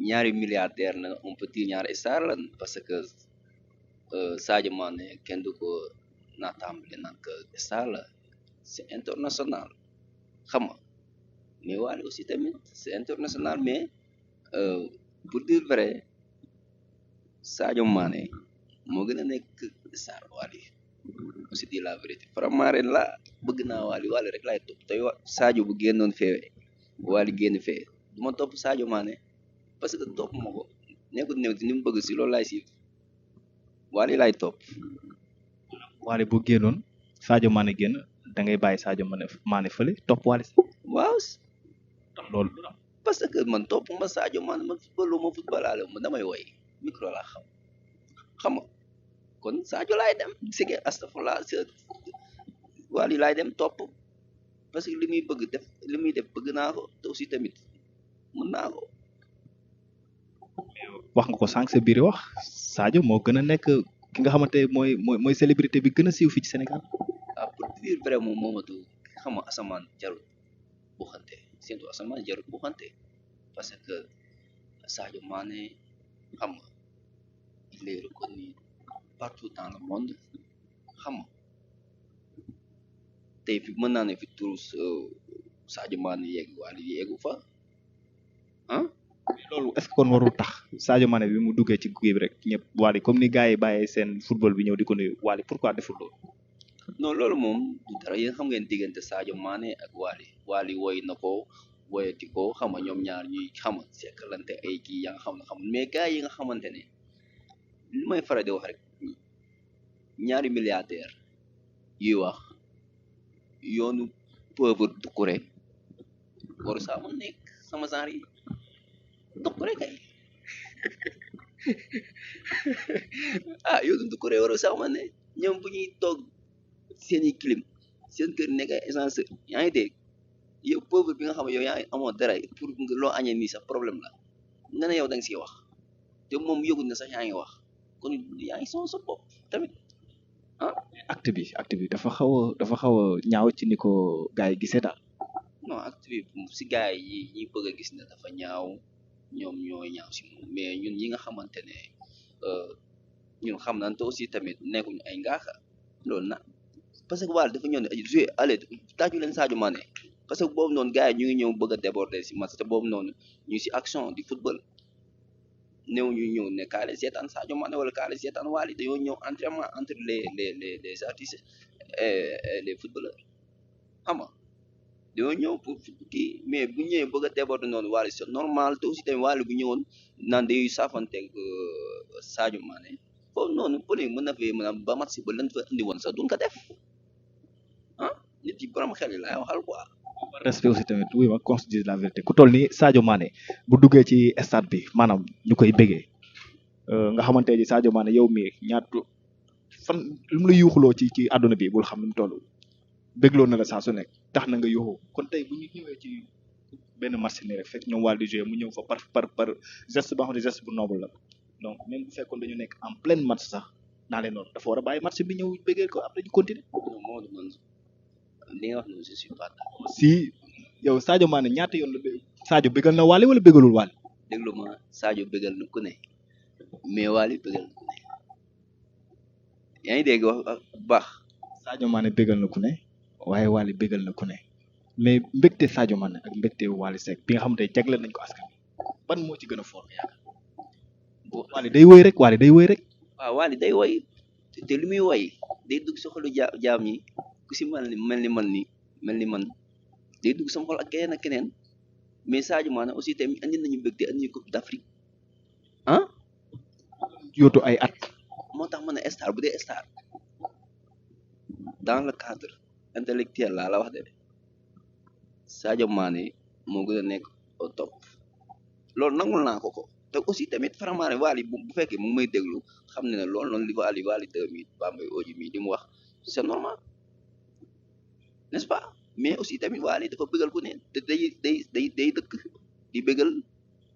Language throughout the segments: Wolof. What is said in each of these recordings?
ñaari milliardaire na on peut dire ñaari star la parce que Sadio Mané kenn du ko naataambale naan que star la c'est international xam nga mais Wally aussi tamit c'est international mais pour dire vrai Sadio Mané moo gën a nekk star Wally aussi dire la vérité Faramareen la bëgg naa Wally rek laay topp tey Sadio bu génnoon fee Wally génn fee du ma topp Sadio Mané parce que topp ma ko nekkul ne ni mu bëgg si loolu laay si Wally laay topp. Wally bu génnoon Sadio Mané génn da ngay bàyyi Sadio Mané fële topp Wally si waaw tax loolu parce que man topp ma Sadio Mané man football laale ma damay woy micro laa xam nga kon Sadio laay dem sige astafurlah Wally laay dem topp parce que li muy bëgg def li muy def bëgg naa ko te aussi tamit mën naa ko. wax nga ko sànq sa biir wax Sadio moo gën a nekk ki nga xamante mooy célébrité bi gën a siiw fii ci Sénégal. ah pour dire vrai moom moomatu xam nga asamaan jarul bu xante surtout asamaan jarul bu xante parce que Sadio Mané xam nga il est reconnu partout dans le monde xam nga tey fi mën naa ne fi turu Sadio Mané yegg Wally yeggu fa ah. loolu est-ce que kon warul tax Sadio Mané bi mu duggee ci géej bi rek ñëpp Wally comme ni gars yi bàyyee seen football bi ñëw di ko nuyu Wally pourquoi deful loolu. non loolu moom du dara yéen xam ngeen diggante Sadio Mané ak Wally woy na ko woyati ko xam nga ñoom ñaar ñuy xam nga sekkalante ay kii yaa nga xam mais gars yi nga xamante ne li may faral di wax rek ñaari milliardaire yuy wax yoonu pauvre Doucouré waru saa mën nekk sama genre yi Doucouré kay ah yoonu Doucouré waru saa mën ne ñoom bu ñuy toog seeni clim seen kër nekk ay essence yaa ngi dégg yow pauvre bi nga xam ne yow yaa ngi amoo dara pour loo añee nii sax problème la nga ne yow da nga siy wax te moom yëgul ne sax yaa ngi wax kon yaa ngi sonn sa bopp tamit ah. acte bi dafa xaw a ñaaw ci ni ko gars yi gisee daal. non acte bi si gars yi ñi bëgg a gis ne dafa ñaaw ñoom ñooy ñaaw si moom mais ñun ñi nga xamante ne ñun xam nañ te aussi tamit nekkuñu ay ngaaka loolu na parce que Wally dafa ñëw ne joué allez taaju leen Sadio Mané parce que boobu noonu gars yi ñu ngi ñëw bëgg a déborder si match te boobu noonu ñu si action di football néew ñu ñëw ne kaale seetaan Sadio Mané wala kaale seetaan Wally dañoo ñëw entraînement entre les artistes et les footballeurs xam nga dañoo ñëw pour kii mais bu ñëwee bëgg a déborder noonu Wally c'est normal te aussi tamit Wally bu ñëwoon naan day saafanteeg Sadio Mané foofu noonu pële mën na fee mën a ba match ba lan fa indi woon sax duñ ko def ah nit yi borom xel yi laay waxal quoi. respect aussi tamit oui ma qu'on se dise la vérité ku toll ni Sadio Mané bu duggee ci stade bi maanaam ñu koy bëggee nga xamante ni Sadio Mané yow mii ñaatu fan lu mu la yuuxuloo ci àdduna bi bul xam ni mu toll bëggloo na la saa su nekk tax na nga yuuxu kon tey bu ñu ñëwee ci benn match nii rek fekk ñoom Wally di jouer mu ñëw fa par geste ba xam ne geste bu noble la donc même bu fekkoon dañu nekk en pleine match sax naa leen noonu dafa war a bàyyi match bi ñëw bëggee ko après ñu continuer. li nga wax noonu je suis pas d'accord. si yow Sadio Mané ñaata yoon la Sadio bëggal na Wally wala bëggalul Wally. déglu ma Sadio bëggal na ku ne mais Wally bëggal na ku ne yaa ngi dégg wax baax. Sadio Mané bëggal na ku ne waaye Wally bëggal na ku ne mais mbégte Sadio Mané ak mbégte Wally Seck bi nga xamante ne jagleel nañ ko askan ban moo ci gën a fort yaakaar. Wally day woy rek Wally day woy rek. waaw Wally day woy te li muy woy day dugg sa xolu jaam ñi. ku si mel ni man day dugg sama xol ak keneen ak keneen mais Sadio Mané aussi tamit andi nañu bëgg te andi ñu Coupe d'Afrique ah. yóotu ay at. moo tax ma ne star bu dee star dans le cadre intellectuel laa la wax de Sadio Mané moo gën a nekk au top loolu nangul naa ko te aussi tamit vraiment Wally bu fekkee mu ngi may déglu xam ne loolu noonu li Wally 2000 Bambey Oji mi li mu wax c'est normal. n'est-ce pas mais aussi tamit Wally dafa bëggal ku ne te day dëkk di bëggal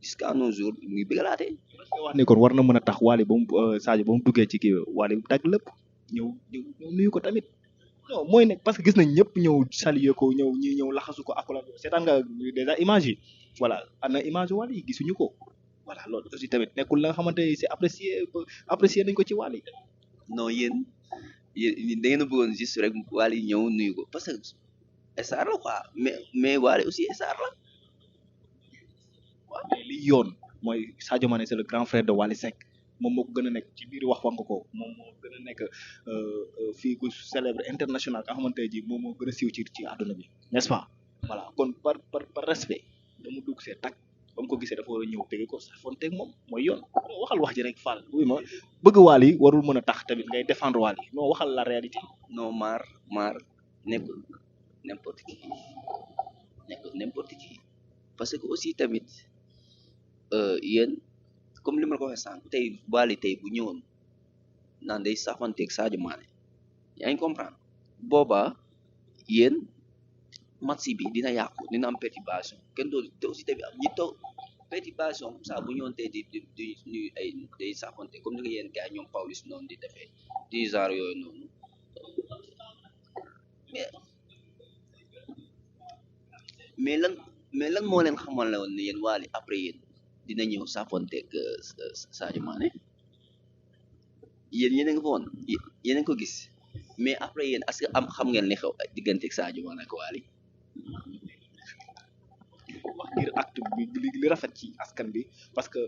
jusqu'à nos jours muy bëggalaatee. wax ni kon war na mën a tax Wally ba mu Sadio ba mu duggee ci kii Wally dagg lépp ñëw nuyu ko tamit non mooy nekk parce que gis nañ ñëpp ñëw saluer ko ñëw laxasu ko akula seetaan nga déjà image yi voilà ana image Wally gisuñu ko voilà loolu aussi tamit nekkul la nga xamante ni c'est apprécié nañ ko ci Wally non yéen da ngeen a bëggoon juste rek Wally ñëw nuyu ko parce que star la quoi mais Wally aussi star la mais li yoon mooy Sadio Mané c'est le grand frère de Wally Seck moom moo ko gën a nekk ci biir wax nga ko moom moo gën a nekk fii ku célèbre international nga xamante ji moom moo gën a siiw ci àdduna bi n'est-ce pas voilà kon par respect damu dugg see tak ba mu ko gisee dafa war a ñëw tege ko safonteeg moom mooy yoon waxal wax ji rek Fall wuy ma bëgg Wally warul mën a tax tamit ngay défendre Wally non waxal la réalité non maar nekkul n'importe qui nekkul n'importe qui parce que aussi tamit yéen comme li ma la ko waxee sànq tey Wally tey bu ñëwoon naan day safanteeg Sadio Mané yaa ngi comprendre boobaa yéen match bi dina yàqu dina am perturbation kenn doolu te aussi tamit am ñi toog perturbation saa bu ñëwoon tey di ay day safanteeg comme ni nga yéen gars ñoom Pawlish noonu di defee di genre yooyu noonu mais mais lan moo leen xamal la woon ne yéen Wally après yéen dina ñëw safonteeg Sadio Mané yéen a nga fa woon yéen a ko gis mais après yéen est-ce que am xam ngeen li xew digganteeg Sadio Mané ak Wally wax ngir acte bi li rafet ci askan bi parce que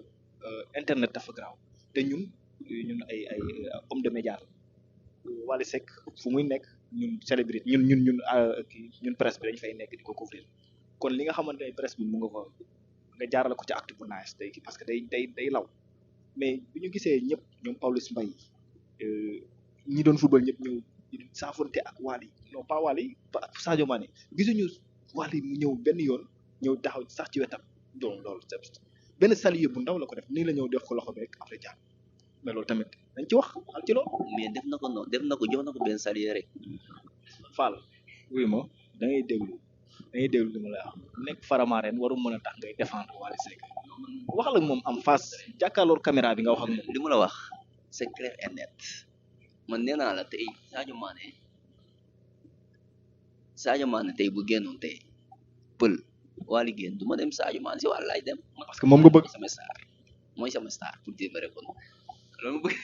internet dafa garaaw te ñun ay homme de média Wally Seck fu muy nekk ñun célébrité ñun presse bi dañ fay nekk di ko couvrir kon li nga xamante ne presse bi mu nga fa nga jaarale ko ci acte bu nice tey parce que day law mais bu ñu gisee ñëpp ñoom Pawlish Mbaye ñi doon football ñëpp ñëw saafonte ak Wally non pas Wally Sadio Mané gisuñu Wally mu ñëw benn yoon ñëw taxaw sax ci wetam donc loolu benn salué bu ndaw la ko def nii la ñëw def ko loxo beeg après jaar mais loolu tamit dañ ci wax al ci loolu mais def na ko noonu def na ko jox na ko benn salué rek Fall oui ma da ngay déglu li ma lay wax nekk Faramareen waru mën a tax ngay défendre Wally Seck waxal ak moom am face jàkkaarloor caméra bi nga wax ak moom li mu la wax c'est clair et net man nee naa la tey Sadio Mané tey bu génnoon tey pël Wally génn du ma dem Sadio Mané si Wally laay dem parce que moom nga bëgg mooy sama star pour dire vrai kon loolu bëgg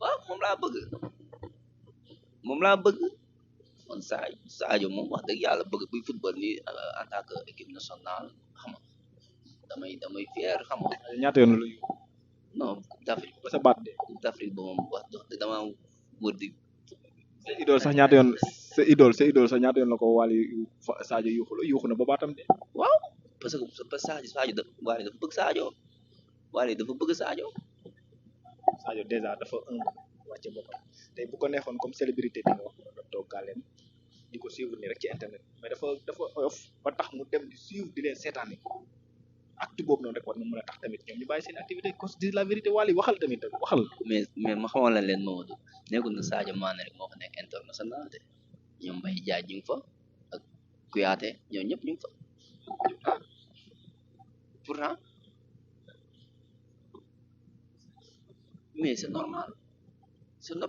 waaw moom laa bëgg kon Sadio moom wax dëgg yàlla bëgg buy football ni en tant que équipe nationale xam nga damay fier xam nga ñaata yoon la yu non Coupe d'Afrique ba sa baat de Coupe d'Afrique ba moom wax dama wër di sa idole sax ñaata yoon sa idole sax ñaata yoon la ko Wally Sadio yuuxu na ba baatam de waaw parce que Sadio Wally dafa bëgg Sadio Sadio déjà dafa wàcce boppam tey bu ko neexoon comme célébrité bi nga wax da toog gàlleen di ko suivre ni rek ci internet mais dafa oyof ba tax mu dem di suivre di leen seetaane acte boobu noonu rek war na mën a tax tamit ñoom ñu bàyyi seen activité qu'on se dise la vérité Wally waxal tamit waxal mais ma xamal la leen Mamadou nekkul na Sadio Mané rek moo fa nekk international de ñoom Mbaye Diagne ñu ngi fa ak Kouyaté ñoom ñëpp ñu ngi fa pourtant mais c'est normal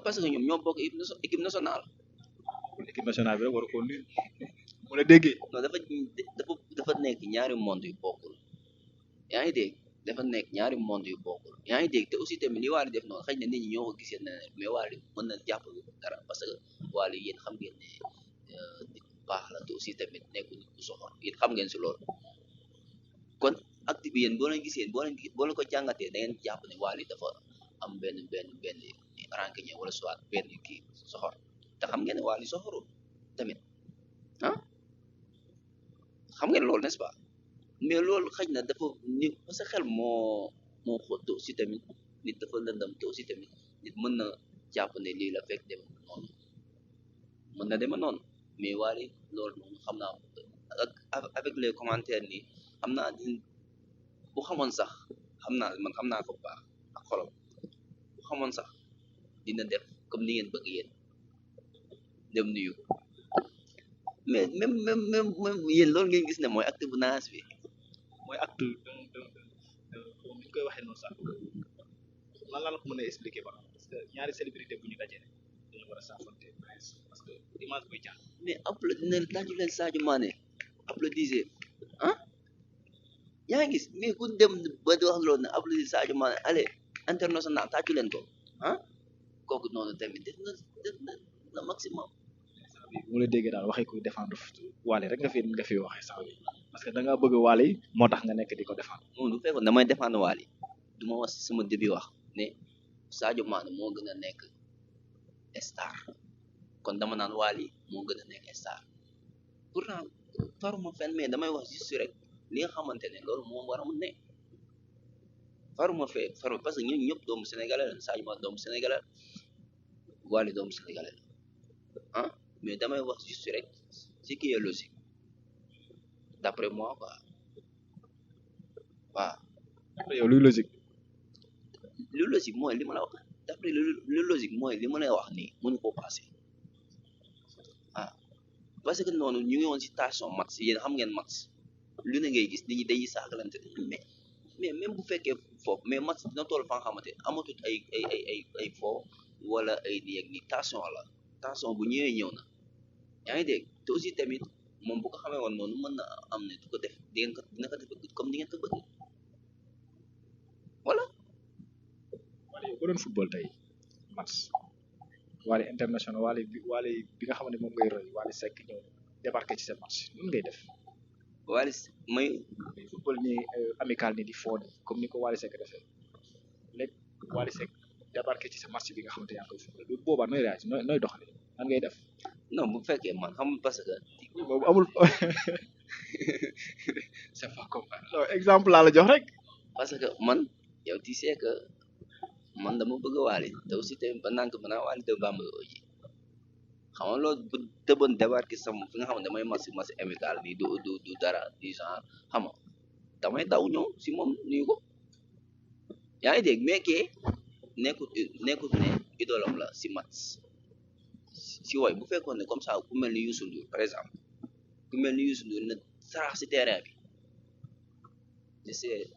parce que ñoom ñoo bokk équipe nationale équipe nationale bi rek war ko nuyu mu la déggee non dafa nekk ñaari monde yu bokkul yaa ngi dégg dafa nekk ñaari monde yu bokkul yaa ngi dégg te aussi tamit li Wally def noonu xëy na nit ñi ñoo ko gisee neneen mais Wally mën na jàpp dara parce que Wally yéen xam ngeen ne nit ku baax la te aussi tamit nekkul nit ku soxor yéen xam ngeen si loolu kon acte bi yéen boo leen gisee boo leen ko jàngatee da ngeen jàpp ne Wally dafa am benn rancune wala soit benn kii soxor te xam ngeen ne Wally soxorul tamit xam ngeen loolu n'est-ce pas mais loolu xëy na dafa ni parce que xel moo xóot te aussi tamit nit dafa lëndam te aussi tamit nit mën na jàpp ne lii la fekk dem noonu mën na dema noonu mais Wally loolu noonu xam naa avec les commentaires nii xam naa bu xamoon sax xam naa ko bu baax ak xolam bu xamoon sax dina def comme ni ngeen bëgg yéen dem nuyu mais même yéen loolu ngeen gis ne mooy acte bu naas bi mooy acte ni koy waxee noonu sax lan la ko mën a expliquer ba parce que ñaari célébrité bu ñu dajee dañu war a saafonte parce que image koy jàll mais applaudissé laaju leen Sadio Mané applaudissé yaa ngi gis mais ku dem ba di wax loolu ne applaudit Sadio Mané allez international tàccu leen ko ah kooku noonu tamit def na maximum. mu la déggee daal waxee kuy défendre Wally rek nga fi waxee sax parce que da nga bëgg Wally moo tax nga nekk di ko défendre. moom du fekkoon damay défendre Wally du ma wax sama début wax ne Sadio Mané moo gën a nekk star kon dama naan Wally moo gën a nekk star pourtant faruma fenn mais damay wax juste rek li nga xamante ne loolu moo war a mun ne faruma parce que ñun ñëpp doomu sénégalais la Sadio Mané doomu sénégalais Wally doomu sénégalais la ah mais damay wax juste rek ce qui est logique d'après moi quoi waaw. après yow luy logique. lu logique mooy li ma la wax d'après lu logique mooy li ma lay wax nii mënu koo passé ah parce que noonu ñu ngi woon ci station match yéen xam ngeen match lu ne ngay gis nit ñi dañuy saagalante mais même bu fekkee foofu mais match dina toll fa nga xamante amatut ay foo wala ay nii ak nii tension bu ñëwee ñëw na yaa ngi dégg te aussi tamit moom bu ko xamee woon noonu mën na am ne du ko def dina ko def comme ni ngeen ko bëgg voilà. Wally yow boo doon football tey match Wally international Wally bi nga xamante moom ngay roy Wally Seck ñëw débarqué ci sa match nun ngay def. Wally may football ni amical ni di foo comme ni ko Wally Seck defee léegi Wally Seck débarqué ci sa match bi nga xamante yaa ngi koy football du boobaa nooy réagir nooy doxalee nan ngay def. non bu fekkee man xam parce que boobu amul c'est pas comme non exemple laa la jox rek. parce que man yow tu sais que man dama bëgg Wally te aussi tamit ba nank mën naa Wally de Bambey ji xam nga loolu bu tëboon débarqué sama fi nga xam ne damay match amical nii du dara du genre xam nga damay daw ñëw si moom nuyu ko yaa ngi dégg mais kee nekkut ne idolam la si match si woy bu fekkoon ne comme ça ku mel ni Youssou Ndour par exemple ku mel ni Youssou Ndour na sarax si terrain bi je sais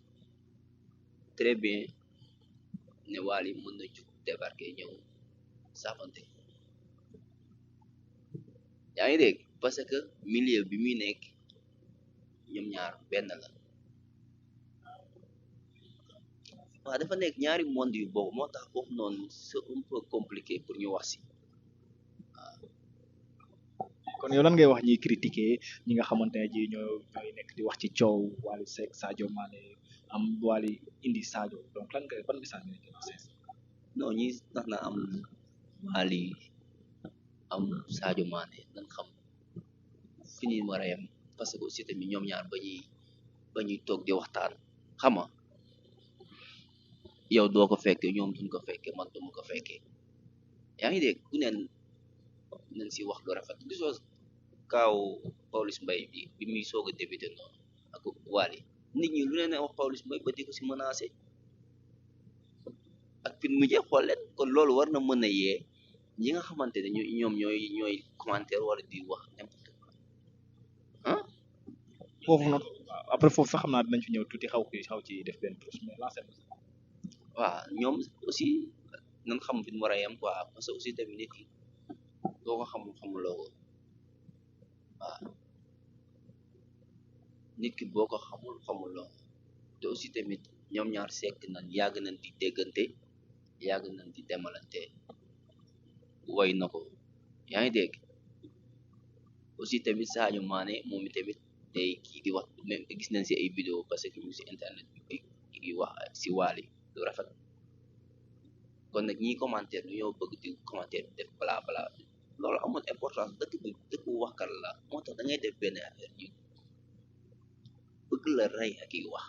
très bien ne Wally mën na jug débarqué ñëw saafante yaa ngi dégg parce que milieu bi muy nekk ñoom ñaar benn la waaw dafa nekk ñaari monde yu bokk moo tax foofu noonu c'est un peu compliqué pour ñu wax si waaw. kon yow lan ngay wax ñiy critiquer ñi nga xamante ne ji ñooy nekk di wax ci coow Wally Seck Sadio Mané am Wally indi Sadio donc lan nga ban message nga leen di non ñi tax na am Wally am Sadio Mané nañ xam fi ñuy war a yem parce que aussi tamit ñoom ñaar ba ñuy toog di waxtaan xam nga yow doo ko fekkee ñoom duñ ko fekkee man duma ko fekkee yaa ngi dégg ku neen nañ si wax lu rafet gisoo kaaw Pawlish Mbaye bi muy soog a débuté noonu ak Wally nit ñi lu ne wax Pawlish Mbaye ba di ko si menacé ak fit mu jeex xool leen kon loolu war na mën a yee ñi nga xamante ne ñoom ñooy commentaire wala di wax n'importe quoi ah foofu noonu après foofu sax xam naa dinañ fi ñëw tuuti xaw ci def benn touche mais lancé waaw ñoom aussi nan xam fi mu war a yem quoi parce que aussi tamit nit ki doo ko xamuloo ko waaw nit ki boo ko xamuloo ko te aussi tamit ñoom ñaar sekk nañ yàgg nañ di déggante yàgg nañ di demalante way na ko yaa ngi dégg aussi tamit Sadio Mané moom tamit day kii di wax même gis nañ si ay vidéo parce que ñu si internet bi di wax si Wally lu rafet kon nag ñi commentaire du ñoo bëgg di commentaire def bla bla loolu amul importance dëkk waxkat la moo tax da ngay def benn affaire ñu bëgg la rey ak yi wax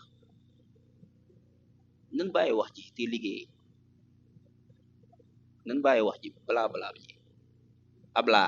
nan bàyyi wax ji te liggéey nan bàyyi wax ji bla bla ji abla